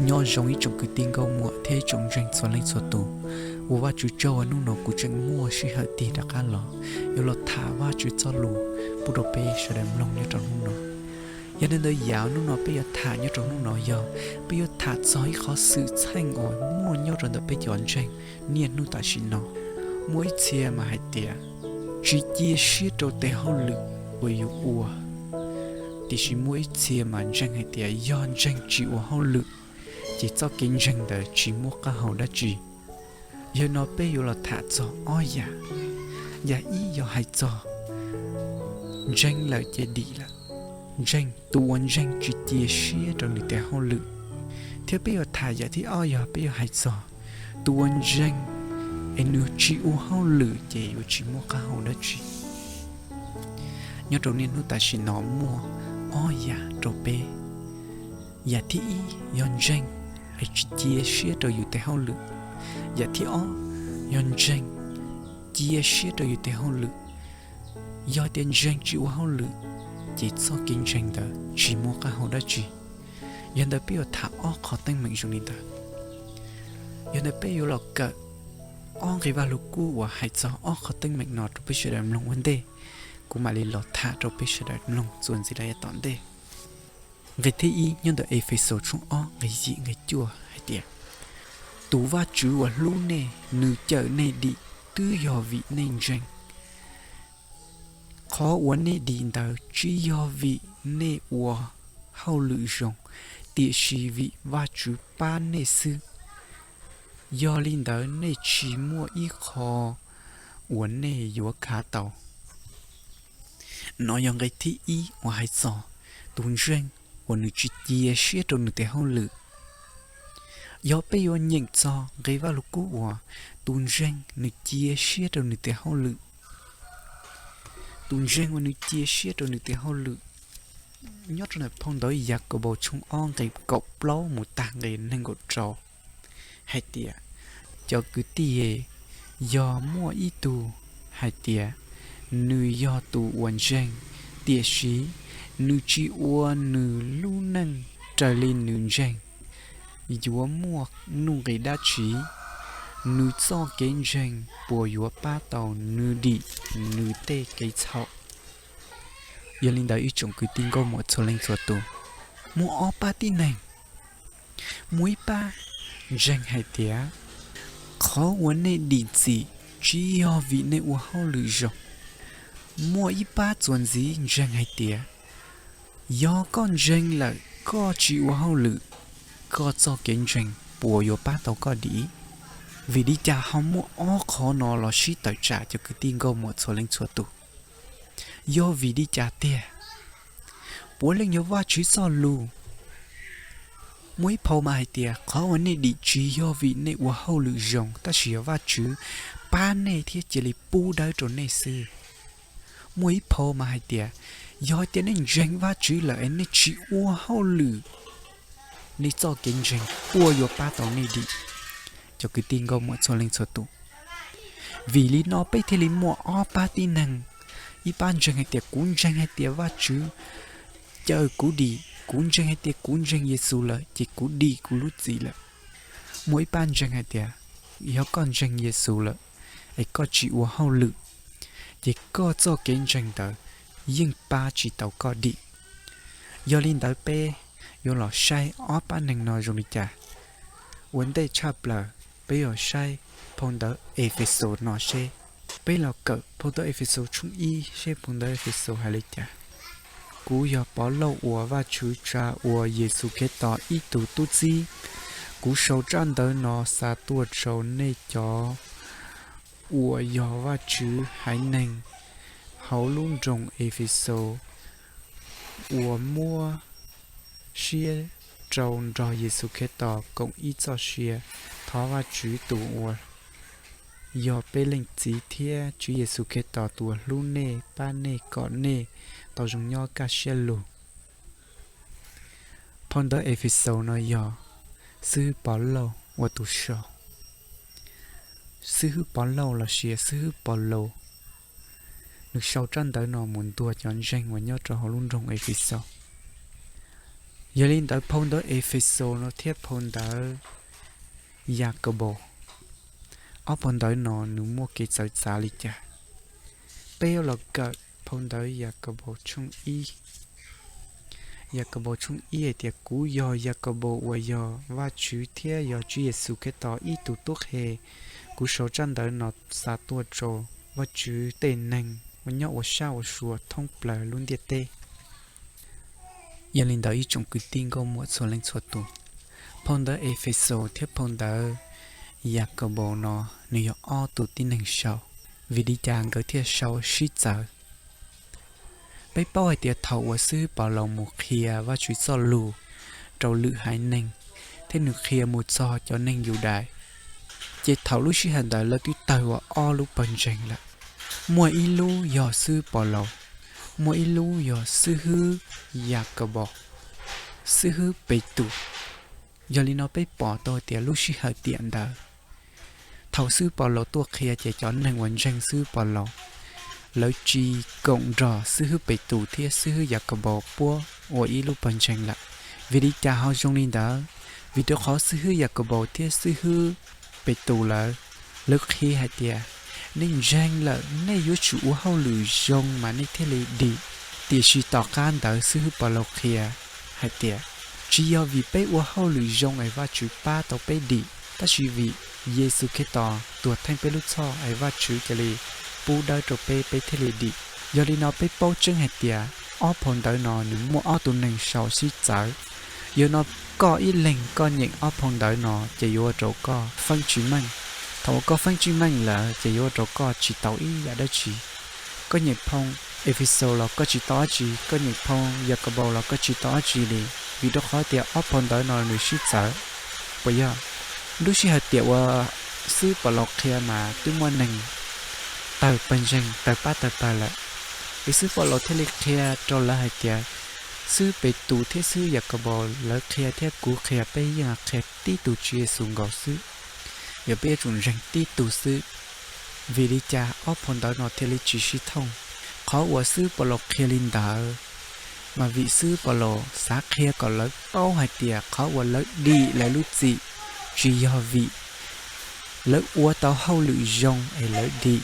Nyob zoo ib tsoom kwv tij nkauj muam thiab ib tsoom ntseeg txhua leej txhua tus, ua Vajtswv tsaug uas hnub no kuv tseem muaj sij hawm tig rov qab los yuav los tham Vajtswv txoj lus pub rau peb sawv daws mloog nyob rau hnub no. Yog li ntawd yam hnub no peb yuav tham nyob rau hnub no yog peb yuav tham txog ib qhov xwm txheej uas muaj nyob rau ntawm peb cov ntseeg niaj hnub tam sim no. Muaj ib txhia mas hais tias tsis cia siab rau tes hauj lwm uas yus ua, tiam sis muaj ib txhia mas ntseeg hais tias yog ntseeg tsis ua hauj lwm ces txoj kev ntseeg ntawd tsis muaj qab hau dab tsi. Yog no peb yuav los tham txog ob yam. Yam ib yog hais txog ntseeg lawm ces dim lawm, ntseeg, tus uas ntseeg tsis cia siab rau nws tes hauj lwm. Thiab peb yuav tham yam thib ob yog peb yuav hais txog tus uas ntseeg es nws tsis ua hauj lwm ces yuav tsis muaj qab hau dab tsi. Nyob rau niaj hnub tam sim no muaj ob yam rau peb. Yam thib ib yog ntseeg es tsis cia siab rau yus tes hauj lwm. Yam thib ob yog ntseeg cia siab rau yus tes hauj lwm. Yog tias ntseeg tsis ua hauj lwm, ces txoj kev ntseeg ntawd tsis muaj qab hau dab tsi. Yog ntawd peb yuav tham ob qhov teeb meem zoo li ntawd. Yog ntawd peb yuav los kawm ob nqe Vajluskub uas hais txog ob qhov teeb meem no rau peb sawv daws mloog ua ntej. Kuv mam li los tham rau peb sawv daws mloog txuas ntxiv rau yav tom ntej. Nqe thib ib nyob ntawm Efexus tshooj ob nqe yim nqe cuaj hais tias, tus Vajtswv uas hlub nej, nws cawm nej dim twb yog vim nej ntseeg. Qhov uas nej dim ntawd tsis yog vim nej ua hauj lwm zoo, tiam sis vim Vajtswv pab nej xwb. Yog li ntawd nej tsis muaj ib qho uas nej yuav khav tau. No yog nqe thib ib uas hais txog tus ntseeg uas nws tsis cia siab rau nws tes hauj lwm. Yog peb yuav nyeem txog nqe Vajluskub uas tus ntseeg nws cia siab rau nws tes hauj lwm, tus ntseeg uas nws cia siab rau nws tes hauj lwm, nyob rau ntawm phau ntawv Yakaunpaus tshooj ob nqe kaum plaub mus tag nqe nees nkaum rau hais tias, cov kwv tij, yog muaj ib tug hais tias nws yog tus uas ntseeg, tiam sis nws tsis ua nws lub neej raws li nws ntseeg, yuav muaj nuj nqis dab tsi? Nws txoj kev ntseeg puas yuav pab tau nws dim nws tej kev txhaum? Yog li ntawd ib tsoom kwv tij nkauj muam txhua leej txhua tus, muaj ob pab tib neeg. Muaj ib pab ntseeg hais tias qhov uas nej dim txim tsis yog vim nej ua hauj lwm zoo. Muaj ib pab txuas ntxiv ntseeg hais tias yog koj ntseeg lawm koj tsis ua hauj lwm, koj txoj kev ntseeg puas yuav pab tau koj dim? Vim li cas ho muaj ob qhov no los sib tawm tsam cov kwv tij nkauj muam txhua leej txhua tus? Yog vim li cas tiag? Puav leej yog Vajtswv txoj lus. Muaj ib phau mas hais tias qhov uas nej dim tsis yog vim nej ua hauj lwm zoo, tab sis yog Vajtswv pab nej thiab cia li pub dawb rau nej xwb. Muaj ib phau mas hais tias yog tias nej ntseeg Vajtswv lawm es nej tsis ua hauj lwm, nej txoj kev ntseeg puas yuav pab tau nej dim? Cov kwv tij nkauj muam txhua leej txhua tus, vim li no peb thiaj li muaj ob pab tib neeg. Ib pab ntseeg hais tias kuv ntseeg hais tias Vajtswv cawm kuv dim, kuv ntseeg hais tias kuv ntseeg Yexus lawm ces kuv dim kuv lub txim lawm. Muaj ib pab ntseeg hais tias yog koj ntseeg Yexus lawm es koj tsis ua hauj lwm, ces koj txoj kev ntseeg ntawd yeej pab tsis tau koj dim. Yog li ntawd peb yuav los saib ob pab neeg no zoo li cas. Ua ntej tshaj plaws peb yuav saib phau ntawv Efexus no seb. Peb los kawm phau ntawv Efexus tshooj ib seb phau ntawv Efexus hais li cas. Kuv yog Povlauj uas Vajtswv tsa ua Yexus Khetos ib tug tub txib. Kuv sau tsab ntawv no xa tuaj rau nej cov uas yog Vajtswv haiv neeg hauv lub nroog Efexus uas muab siab rau nrog Yexus Khetos koom ib txoj sia. Thov Vajtswv tus uas yog peb Leej Txiv thiab Tswv Yexus Khetos tus uas hlub nej pab nej kom nej tau zoo nyob kaj siab lug. Phau ntawv Efexus no yog xib hwb Povlauj ua tus sau. Xib hwb Povlauj los sis xib hwb Paulus, nws sau tsab ntawv no mus ntuas cov ntseeg uas nyob rau hauv lub nroog Efexus. Yog li ntawd phau ntawv Efexus no thiab phau ntawv Yakabaus, ob phau ntawv no nws muaj kev txawv txav li cas? Peb yuav los kawm phau ntawv Yakabaus tshooj ib. Yakabaus tshooj ib hais tias, kuv yog Yakabaus uas yog Vajtswv thiab yog Tswv Yexus Khetos ib tug tub qhe, kuv sau tsab ntawv no xa tuaj rau Vajtswv tej neeg uas nyob ua sab ua sua thoob plaws lub ntiaj teb. Yog li ntawd ib tsoom kwv tij nkauj muam txhua leej txhua tus, phau ntawv Efexus thiab phau ntawv Yakabaus no nws yog ob tug tib neeg sau, vim li cas nkawd thiaj sau sib txawv? Peb paub hais tias thaum uas xib hwb Paulus mus qhia Vajtswv txoj lus rau lwm haiv neeg, thiab nws qhia mus txog cov neeg Yudais, ces thaum lub sij hawm ntawd lawv twb tawg ua ob lub pawg ntseeg lawm. Muaj ib lub yog xib hwb Paulus, muaj ib lub yog xib hwb Yakabaus, xib hwb Petus. Yog li no peb pom tau tias lub sij hawm tiam ntawd, thaum xib hwb Paulus tuaj qhia ces cov neeg uas ntseeg xib hwb Paulus, lawv tsis koom nrog xib hwb Petus thiab xib hwb Yakabaus puab ua ib lub pawg ntseeg lawm. Vim li cas ho zoo li ntawd? Vim rau qhov xib hwb Yakabaus thiab xib hwb Petus lawv, lawv qhia hais tias, nej ntseeg lawm nej yuav tsum ua hauj lwm zoo mas nej thiaj li dim. Tiam sis tom qab ntawd xib hwb Paulus qhia hais tias, tsis yog vim peb ua hauj lwm zoo es Vajtswv pab tau peb dim, tab sis vim Yexus Khetos tuag theej peb lub txhoj es Vajtswv cia li pub dawb rau peb, peb thiaj li dim. Yog li no peb paub tseeb hais tias ob phau ntawv no nws muaj ob tug neeg sau sib txawv. Yog no koj ib leeg koj nyeem ob phau ntawv no ces yuav ua rau koj feeb tsis meej. Thaum uas koj feeb tsis meej lawm ces yuav ua rau koj tsis tau ib yam dab tsi. Koj nyeem phau Efexus los koj tsis tau dab tsi, koj nyeem phau Yakabaus los koj tsis tau dab tsi li, vim rau qhov tias ob phau ntawv no nws sib txawv. Puas yog? Lub sij hawm tiam uas xib hwb Paulus qhia mas twb muaj neeg tawg pawg ntseeg, tawg pab tawg pawg lawm. Es xib hwb Paulus thiaj li qhia rau lawv hais tias, xib hwb Petus thiab xib hwb Yakabaus lawv qhia thiab kuv qhia peb yeej qhia tib tug Tswv Yexus nkaus xwb. Yog peb yuav tsum ntseeg tib tug xwb. Vim li cas ob phau ntawv no thiaj li tsis sib thooj? Qhov uas xib hwb Paulus qhia li ntawd, mas vim xib hwb Paulus xav qhia kom lawv paub hais tias qhov uas lawv dim lawv lub txim tsis yog vim lawv ua tau hauj lwm zoo es lawv dim,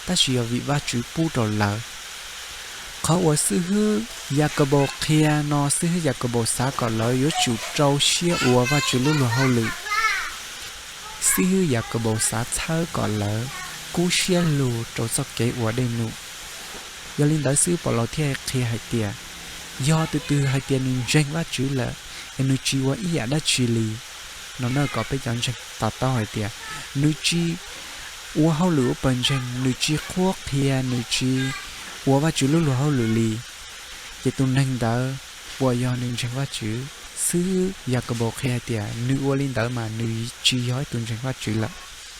tab sis yog vim Vajtswv pub rau lawv. Qhov uas xib hwb Yakabaus qhia no xib hwb Yakabaus xav kom lawv yuav tsum rau siab ua Vajtswv lub luag hauj lwm. Xib hwb Yakabaus xav txhawb kom lawv kub siab lug rau txoj kev ua dej num. Yog li ntawd xib hwb Paulus thiaj qhia hais tias, yog tus twg hais tias nws ntseeg Vajtswv lawm es nws tsis ua ib yam dab tsi li, no na kom peb cov ntseeg to taub hais tias nws tsis ua hauj lwm ua pawg ntseeg, nws tsis qhuab qhia, nws tsis ua Vajtswv lub luag hauj lwm li, ces tus neeg ntawd puas yog nws ntseeg Vajtswv? Xib hwb Yakabaus qhia hais tias nws ua li ntawd mas nws tsis yog ib tus ntseeg Vajtswv lawm.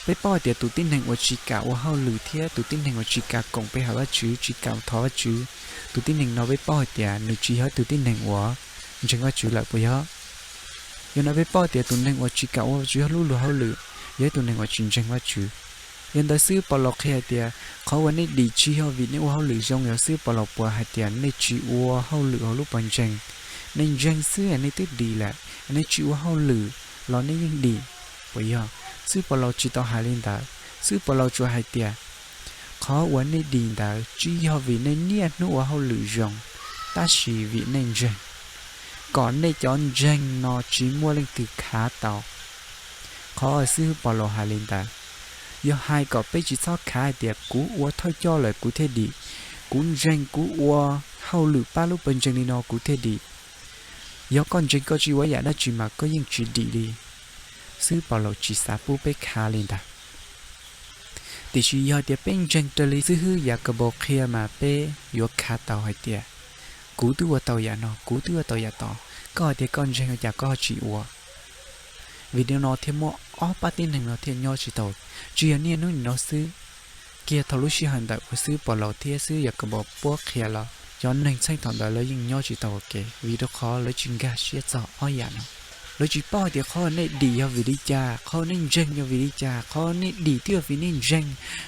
Peb paub hais tias tus tib neeg uas tsis kam ua hauj lwm thiab tus tib neeg uas tsis kam koom pe hawm Vajtswv, tsis kam thov Vajtswv, tus tib neeg no peb paub hais tias nws tsis yog ib tug tib neeg uas ntseeg Vajtswv lawm puas yog? Yog no peb paub tias tus neeg uas tsis kam ua Vajtswv lub luag hauj lwm yog ib tus neeg uas tsis ntseeg Vajtswv. Yog ntawd xib hwb Paulus qhia hais tias qhov uas nej dim tsis yog vim nej ua hauj lwm zoo, yog xib hwb Paulus puas hais tias nej tsis ua hauj lwm hauv lub pawg ntseeg, nej ntseeg xwb nej twb dim lawm, nej tsis ua hauj lwm los nej yeej dim, puas yog? Xib hwb Paulus tsis tau hais li ntawd. Xib hwb Paulus tsuas hais tias qhov uas nej dim ntawd tsis yog vim nej niaj hnub ua hauj lwm zoo, tab sis vim nej ntseeg, kom nej cov ntseeg no tsis muaj leej twg khav tau. Qhov xib hwb Paulus hais li ntawd, yog hais kom peb tsis txhob khav hais tias kuv ua thawj coj lawm kuv thiaj dim, kuv ntseeg kuv ua hauj lwm pab lub pawg ntseeg li no kuv thiaj dim. Yog koj ntseeg koj tsis ua yam dab tsi mas koj yeej tsis dim li. Xib hwb Paulus tsis xav pub peb khav li ntawd. Tiam sis yog tias peb ntseeg raws li xib hwb Yakabaus qhia mas peb yuav khav tau hais tias kuv twb ua tau yam no, kuv twb ua tau yam tod, koj hais tias koj ntseeg ua cas koj ho tsis ua? Vim li no thiaj muaj ob pab tib neeg no thiaj nyob tsis tau. Tsis yog niaj hnub nim no xwb, kiag thaum lub sij hawm ntawm uas xib hwb Paulus thiab xib hwb Yakabaus puab qhia los cov neeg txheej thaum ntawd lawv yeej nyob tsis tau ua ke vim rau qhov lawv tsis nkag siab txog ob yam no. Lawv tsis paub hais tias qhov nej dim yog vim li cas, qhov nej ntseeg yog vim li cas. Qhov nej dim twb yog vim nej ntseeg,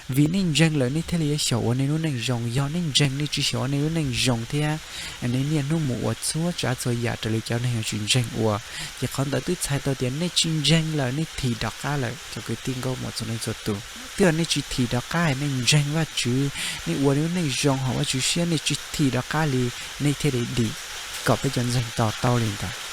vim nej ntseeg lawm nej thiaj li yuav xyaum ua nej lub neej zoo. Yog nej ntseeg nej tsis xyaum ua nej lub neej zoo thiab, nej niaj hnub mus ua txhua tsav txhua yam raws li cov neeg uas tsis ntseeg ua, ces qhov ntawd twb txhais tau tias nej tsis ntseeg lawm, nej thim rov qab lawm. Cov kwv tij nkauj muam txhua leej txhua tus, twb yog nej tsis thim rov qab, nej ntseeg Vajtswv, nej ua nej lub neej zoo hauv Vajtswv siab, nej tsis thim rov qab li, nej thiaj li dim kom peb cov ntseeg to taub li ntawd.